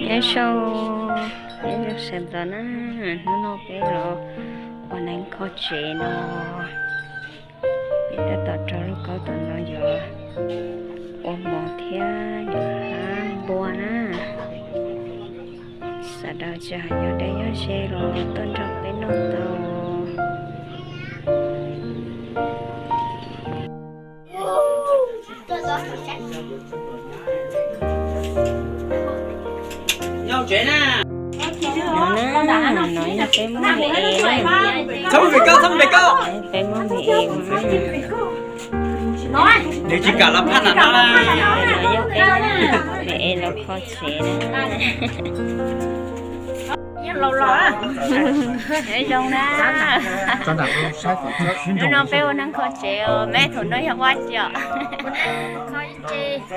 Nyob zoo, nyob zoo sawv ntxov na, hnub no peb los ua neeb kho tsev no. Peb tab tom rau lub kaub tom no yuav ua mov thiab yuav hab npua na. Sawv daws tsis hais nyob deb nyob ze los tuaj nrog peb noj tau. No na, no yog peb muab me es na. Peb muab me es mas. Nws tsis kam los phaj na no. No yog peb muab me es los kho tsev na. Nyob zoo na. Hnub no peb ua neeg kho tsev os, meb thaum no yog ua tsi os?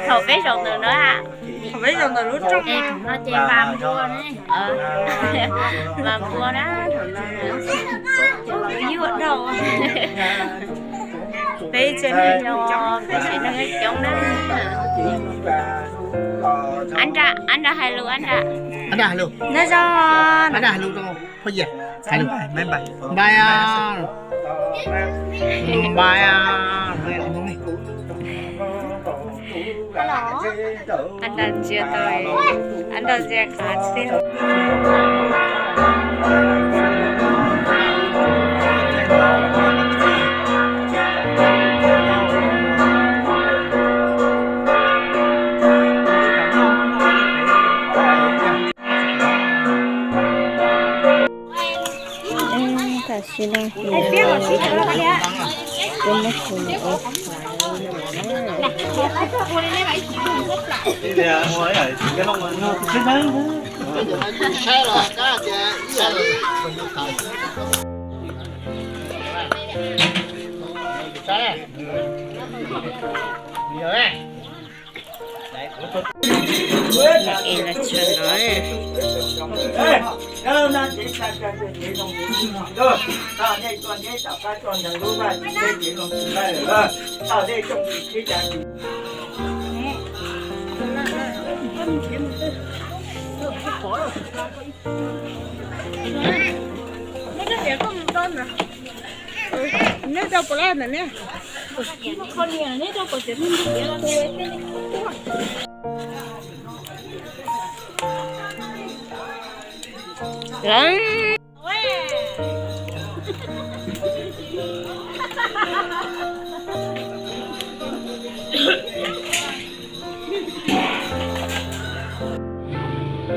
Thaum peb zaum ntawm no, thaum peb zaum ntawm lub rooj no ces mas npua, mas npua na, thaum no yuav dhau. Peb tsev neeg no, peb tsev neeg coob na. Ab nrag, ab nrag hais lus, ab nrag. Ab nrag hais lus. Nyob zoo. Ab nrag hais lus rau phooj ywg. Hais lus. Npais os. Npais os. Ab nrag ntsia tau, ab nrag ntsia qab tiag. Tam sim no peb muab tus me es fais no na. Es los tso no.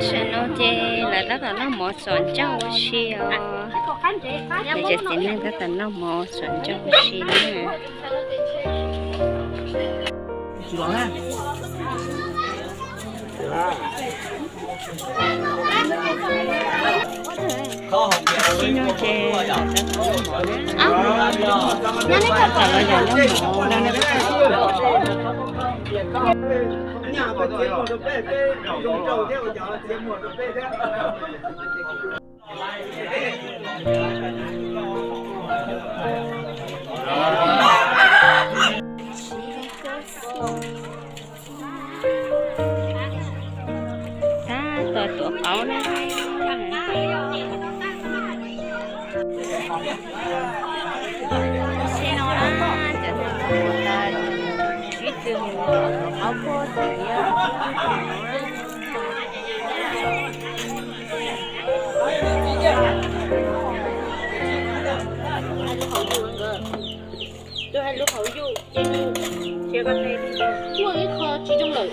Tam no ces lawv tab tom noj mov txom ncauj ua si os. Peb cov txiv neej tab tom noj mov txom ncauj ua si na. Tam sim no ces lawv tab tom noj mov na. Tam los yog noj mov. Tab tom tuav qaub na. Tam sim no na, cov neeg tuaj mus tas, ib txwm mus qhov puag tim no. Tus hais lus hauv yus ces yus thiab koj teb li muaj ib qho tsis zoo lawm.